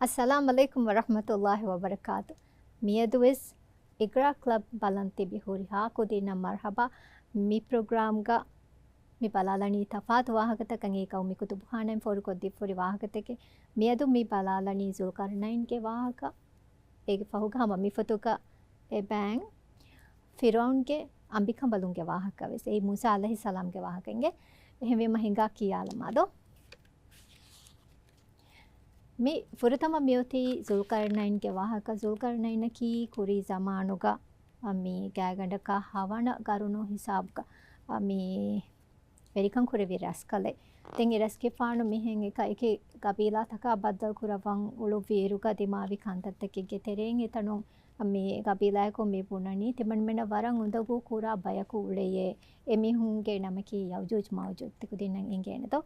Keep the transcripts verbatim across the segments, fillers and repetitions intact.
އައްސަލާމް ޢަލައިކުމް ވަރަޙްމަތުﷲި ވަބަރަކާތު. މިއަދުވެސް އިގްރާ ކްލަބް ބަލަން ތިބި ހުރިހާ ކުދިންނަށް މަރްޙަބާ. މި ޕްރޮގްރާމްގަ މި ބަލާލަނީ ތަފާތު ވާހަކަތަކަށް އެކަމު މި ކުތުބުޚާނައިން ފޯރުކޮށްދީފަ ހުރި ވާހަކަތަކެއް. މިއަދު މި ބަލާލަނީ ޒުލްޤަރްނައިންގެ ވާހަކަ. އޭގެ ފަހުގަ ހަމަ މި ފޮތުގަ އެބައިން ފިރުޢައުންގެ އަނބިކަނބަލުންގެ ވާހަކަ ވެސް. އެއީ މޫސާ ޢަލައިހިއްސަލާމްގެ ވާހަކަ އިނގޭ. އެހެންވީމަ ހިނގާ ކިޔާލަމާ ދޯ. މި ފުރަތަމަ މިއޮތީ ޒުލްޤަރްނައިންގެ ވާހަކަ. ޒުލްޤަރްނައިނަކީ ކުރީ ޒަމާނުގަ، އަ، މި ގާތްގަނޑަކަށް ހަވަނަ ގަރުނު ހިސާބުގަ، އަ، މި ވެރިކަން ކުރެއްވި ރަސްކަލެއް. ދެން އެ ރަސްގެފާނު މިހެން އެކަ އެކި ގަބީލާތަކާ ބައްދަލު ކުރައްވަން އުޅުއްވި އިރުގަ ދިމާވި ކަންތައްތަކެއްގެ ތެރެއިން އެތަނުން މި ގަބީލާއަކުން މި ބުނަނީ ތިމަންމެނަށް ވަރަށް އުނދަގޫ ކުރާ ބަޔަކު އުޅެޔޭ. އެ މީހުންގެ ނަމަކީ ޔައުޖޫޖް މައުޖޫޖް. ތިކުދިންނަށް އެނގޭނެ ދޯ؟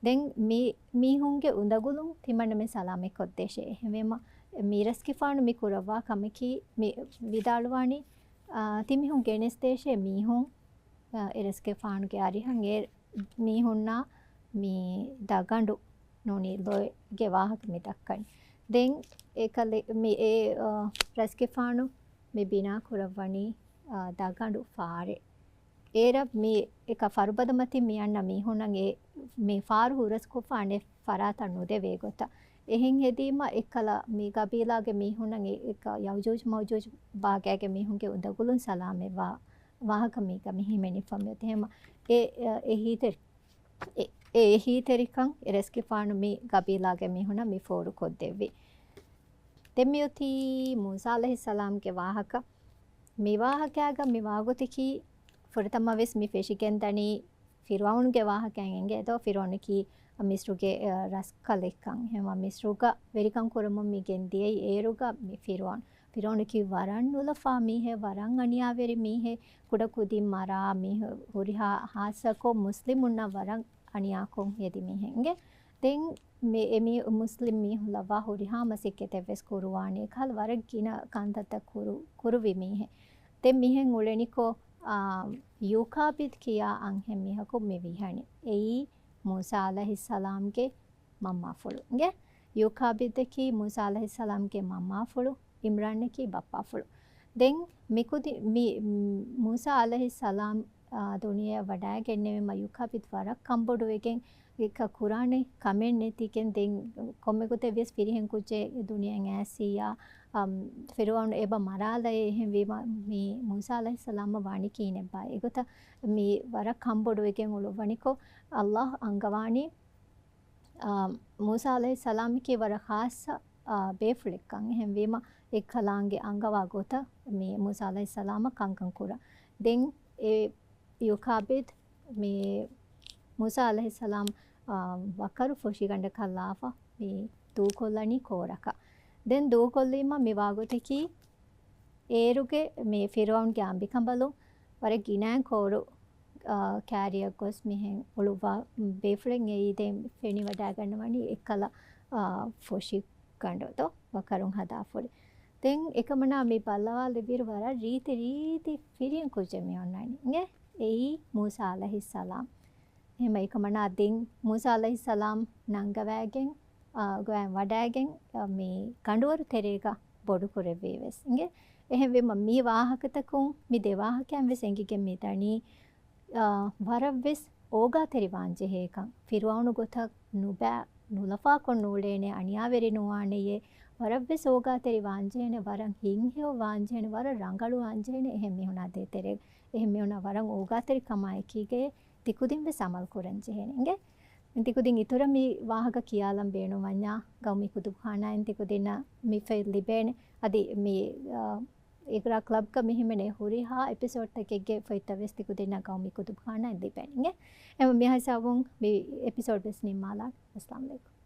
ދެން މި މީހުންގެ އުނދަގުލުން ތިމަންމެން ސަލާމަތްކޮށްދޭށޭ. އެހެންވީމަ މި ރަސްގެފާނު މި ކުރައްވާ ކަމަކީ މި ވިދާޅުވާނީ، އާ، ތިމީހުން ގެނެސްދޭށޭ މީހުން، އާ، އެ ރަސްގެފާނުގެ އަރިހަށް އެ މީހުންނާ މި ދަގަނޑު ނޫނީ ލޮއެގެ ވާހަކަ މި ދައްކަނީ. ދެން އެކަލެ-، މި އެ، އާ، ރަސްގެފާނު މި ބިނާ ކުރައްވަނީ، އާ، ދަގަނޑު ފާރެއް. އޭރަށް މި އެކަ ފަރުބަދަ މަތިން މި އަންނަ މީހުންނަށް އެ މި ފާރު ހުރަސްކޮށްފަ އަނެއް ފަރާތަށް ނުދެވޭ ގޮތަށް. އެހެން ހެދީމަ އެއްކަލަ މި ގަބީލާގެ މީހުންނަށް އެ އެކަ ޔައުޖޫޖް މައުޖޫޖް ބާގާގެ މީހުންގެ އުނދަގުލުން ސަލާމަތްވާ ވާހަކަ މީގަ މި ހިމެނިފަ މިއޮތީ. ހަމަ އެ، އެ ހިތެރި-، އެ، އެ ހިތެރިކަން އެ ރަސްގެފާނު މި ގަބީލާގެ މީހުންނަށް މި ފޯރުކޮށްދެއްވި. ދެން މިއޮތީ މޫސާ ޢަލައިހިއްސަލާމްގެ ވާހަކަ. މި ވާހަކައިގަ މި ވާގޮތަކީ ފުރަތަމަ ވެސް މި ފެށިގެންދަނީ ފިރުޢައުނުގެ ވާހަކައިން އެނގޭ ދޯ؟ ފިރުޢައުނަކީ މިސްރުގެ، އަ، ރަސްކަލެއްކަން. ހަމަ މިސްރުގަ ވެރިކަން ކުރަމުން މި ގެންދިޔައީ އޭރުގަ މި ފިރުޢައުނު. ފިރުޢައުނަކީ ވަރަށް ނުލަފާ މީހެއް، ވަރަށް އަނިޔާވެރި މީހެއް، ކުޑަކުދިން މަރާ މީހު ހުރިހާ ހާއްސަކޮށް މުސްލިމުންނަށް ވަރަށް އަނިޔާކޮށް ހެދި މީހެއް އިނގޭ. ދެން މި އެ މީ މުސްލިމް މީހުން ލައްވާ ހުރިހާ މަސައްކަތެއް ވެސް ކުރުވާނެ. އެކަހަލަ ވަރަށް ގިނަ ކަންތައްތައް ކުރު-، ކުރުވި މީހެއް. ދެން މިހެން އުޅެނިކޮށް، އާ، ޔޫކާބިދް ކިޔާ އަންހެން މީހަކު މި ވިހަނި. އެއީ މޫސާ ޢަލައިހިއްސަލާމްގެ މަންމާފުޅު އިނގޭ. ޔޫކާބިދަކީ މޫސާ ޢަލައިހިއްސަލާމްގެ މަންމާފުޅު، އިމްރާނަކީ ބައްޕާފުޅު. ދެން މިކުދި-، މި، މް، މޫސާ ޢަލައިހިއްސަލާމް، އާ، ދުނިޔެއަށް ވަޑައިގެންނެވީމަ ޔޫކާބިދް ވަރަށް ކަންބޮޑުވެގެން އެކަ ކުރާނެ ކަމެއް ނެތިގެން ދެން ކޮންމެ ގޮތެއް ވިޔަސް ފިރިހެން ކުއްޖެއް ދުނިޔެއަށް އައިސްއިއްޔާ، އަމް، ފިރުޢައުނު އެބަ މަރާލައޭ. އެހެންވީމަ މި މޫސާ ޢަލައިހިއްސަލާމަށް ވާނީ ކިހިނެއްބާ؟ އެގޮތަށް މި ވަރަށް ކަންބޮޑުވެގެން އުޅުއްވަނިކޮށް އައްލާހް އަންގަވާނީ އާ، މޫސާ ޢަލައިހިއްސަލާމަކީ ވަރަށް ޚާއްޞަ، އާ، ބޭފުޅެއްކަން. އެހެންވީމަ، އެއްކަލާނގެ އަންގަވާ ގޮތަށް މި މޫސާ ޢަލައިހިއްސަލާމަށް ކަންކަން ކުރަން. ދެން އެ ޔޫކާބިދް މި މޫސާ ޢަލައިހިއްސަލާމް، އާ، ވަކަރު ފޮށިގަނޑަކަށް ލާފަ މި ދޫކޮށްލަނީ ކޯރަކަށް. ދެން ދޫކޮށްލީމަ މި ވާގޮތަކީ އޭރުގެ މި ފިރުޢައުންގެ އަނބިކަނބަލުން ވަރަށް ގިނައިން ކޯރު، އާ، ކާރިއަށް ގޮސް މިހެން އުޅުއްވާ ބޭފުޅެއް އެއީ ދެން ފެނިވަޑައިގަންނަވަނީ އެއްކަލަ، އާ، ފޮށިގަނޑު ދޯ ވަކަރުން ހަދާފުޅި. ދެން އެކަމަނާ މި ބައްލަވާލެއްވިއިރު ވަރަށް ރީތި ރީތި ފިރިހެން ކުއްޖެއް މި އޮންނާނީ. އިނގޭ އެއީ މޫސާ ޢަލައިހިއްސަލާމް. އެހެންވީމަ އެކަމަނާ ދެން މޫސާ ޢަލައިހިއްސަލާމް ނަންގަވައިގެން، އާ، ގޮވައިން ވަޑައިގެން، އާ، މި ގަނޑުވަރު ތެރޭގަ ބޮޑުކުރެއްވީ ވެސް އިނގޭ. އެހެންވީމަ މި ވާހަކަތަކުން މި ދެ ވާހަކައިން ވެސް އެނގިގެން މި ދަނީ، އާ، ވަރަށް ވެސް އޯގާތެރި ވާންޖެހޭކަން. ފިރުޢައުނު ގޮތަށް ނުބައި، ނުލަފާކޮށް ނޫޅޭނެ، އަނިޔާވެރި ނުވާނެޔޭ، ވަރަށް ވެސް އޯގާތެރި ވާންޖެހޭނެ، ވަރަށް ހިތްހެޔޮ ވާންޖެހޭނެ، ވަރަށް ރަނގަޅު ވާންޖެހޭނެ، އެހެން މީހުނާ ދޭތެރޭ. އެހެން މީހުނާ ވަރަށް އޯގާތެރި ކަމާ އެކީގައި ތިކުދިން ވެސް އަމަލު ކުރަން ޖެހޭނެ އިނގޭ. ތިކުދިން އިތުރަށް މި ވާހަކަ ކިޔާލަން ބޭނުންވަންޏާ، ގައުމީ ކުތުބުޚާނާއިން ތިކުދިންނަށް މި ފައިލް ލިބޭނެ. އަދި މި، އާ، އިގްރާ ކްލަބްގަ މި ހިމެނޭ ހުރިހާ އެޕިސޯޑްތަކެއްގެ ފޮތްތައް ވެސް ތިކުދިންނަށް ގައުމީ ކުތުބުޚާނާއިން ލިބޭނެ އިނގޭ. އެހެންވީމަ މި ހިސާބުން މި އެޕިސޯޑް ވެސް ނިންމާލާން. އައްސަލާމް ޢަލައިކުމް.